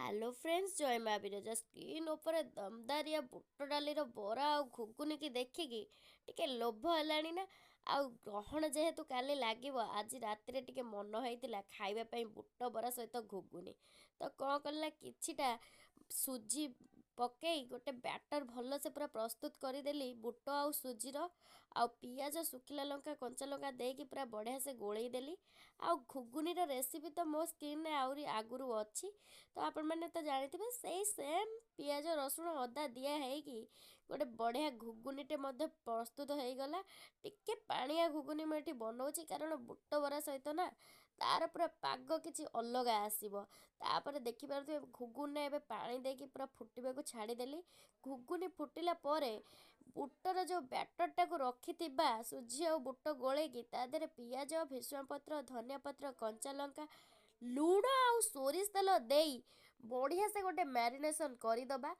Hello friends, ଜୟ ମା Biraja. Screen ଉପରେ ଦମଦାରିଆ ବୁଟ ଡାଲିର ବରା ଆଉ ଘୁଗୁନିକି ଦେଖିକି ଟିକେ ଲୋଭ ହେଲାଣି ନା? ଆଉ ଗ୍ରହଣ ଯେହେତୁ କାଲି ଲାଗିବ, ଆଜି ରାତିରେ ଟିକେ ମନ ହେଇଥିଲା ଖାଇବା ପାଇଁ ବୁଟ ବରା ସହିତ ଘୁଗୁନି। ତ କ'ଣ କଲି ନା, କିଛିଟା ସୁଜି ପକେଇ ଗୋଟେ ବ୍ୟାଟର୍ ଭଲସେ ପୁରା ପ୍ରସ୍ତୁତ କରିଦେଲି ବୁଟ ଆଉ ସୁଜିର, ଆଉ ପିଆଜ, ଶୁଖିଲା ଲଙ୍କା, କଞ୍ଚା ଲଙ୍କା ଦେଇକି ପୁରା ବଢ଼ିଆ ସେ ଗୋଳେଇ ଦେଲି। ଆଉ ଘୁଗୁନିର ରେସିପି ତ ମୋ ସ୍କ୍ରିନ୍ରେ ଆହୁରି ଆଗରୁ ଅଛି, ତ ଆପଣମାନେ ତ ଜାଣିଥିବେ। ସେଇ ସେମ୍ ପିଆଜ, ରସୁଣ, ଅଦା ଦିଆ ହେଇକି ଗୋଟେ ବଢ଼ିଆ ଘୁଗୁନିଟେ ମଧ୍ୟ ପ୍ରସ୍ତୁତ ହେଇଗଲା। ଟିକେ ପାଣିଆ ଘୁଗୁନି ମୁଁ ଏଠି ବନଉଛି, କାରଣ ବୁଟ ବରା ସହିତ ନା ତାର ପୁରା ପାଗ କିଛି ଅଲଗା ଆସିବ। ତାପରେ ଦେଖିପାରୁଥିବେ, ଘୁଗୁନିରେ ଏବେ ପାଣି ଦେଇକି ପୁରା ଫୁଟିବାକୁ ଛାଡ଼ିଦେଲି। ଘୁଗୁନି ଫୁଟିଲା ପରେ ବୁଟର ଯେଉଁ ବ୍ୟାଟରଟାକୁ ରଖିଥିବା, ସୁଜି ଆଉ ବୁଟ ଗୋଳେଇକି, ତା ଦେହରେ ପିଆଜ, ଭେସୁଙ୍ଗା ପତ୍ର, ଧନିଆ ପତ୍ର, କଞ୍ଚା ଲଙ୍କା, ଲୁଣ ଆଉ ସୋରିଷ ତେଲ ଦେଇ ବଢ଼ିଆ ସେ ଗୋଟେ ମ୍ୟାରିନେସନ୍ କରିଦେବା।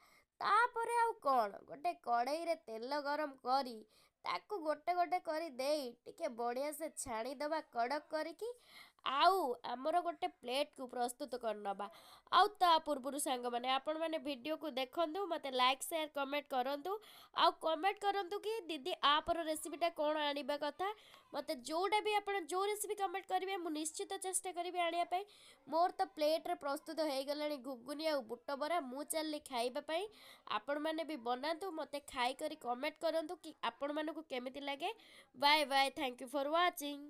ତାପରେ ଆଉ କ'ଣ, ଗୋଟେ କଡ଼େଇରେ ତେଲ ଗରମ କରି ତାକୁ ଗୋଟେ ଗୋଟେ କରି ଦେଇ ଟିକେ ବଢ଼ିଆ ସେ ଛାଣିଦେବା କଡ଼କ କରିକି, ଆଉ ଆମର ଗୋଟେ ପ୍ଲେଟ୍କୁ ପ୍ରସ୍ତୁତ କରିନେବା। ଆଉ ତା ପୂର୍ବରୁ ସାଙ୍ଗମାନେ, ଆପଣମାନେ ଭିଡ଼ିଓକୁ ଦେଖନ୍ତୁ, ମୋତେ ଲାଇକ୍, ସେୟାର, କମେଣ୍ଟ କରନ୍ତୁ। ଆଉ କମେଣ୍ଟ କରନ୍ତୁ କି ଦିଦି ଆପର ରେସିପିଟା କ'ଣ ଆଣିବା କଥା। ମୋତେ ଯେଉଁଟା ବି ଆପଣ ଯେଉଁ ରେସିପି କମେଣ୍ଟ କରିବେ, ମୁଁ ନିଶ୍ଚିତ ଚେଷ୍ଟା କରିବି ଆଣିବା ପାଇଁ। ମୋର ତ ପ୍ଲେଟ୍ରେ ପ୍ରସ୍ତୁତ ହେଇଗଲାଣି ଘୁଗୁନି ଆଉ ବୁଟ ବରା, ମୁଁ ଚାଲିଲି ଖାଇବା ପାଇଁ। ଆପଣମାନେ ବି ବନାନ୍ତୁ, ମୋତେ ଖାଇକରି କମେଣ୍ଟ କରନ୍ତୁ କି ଆପଣମାନଙ୍କୁ କେମିତି ଲାଗେ। Bye bye, thank you for watching.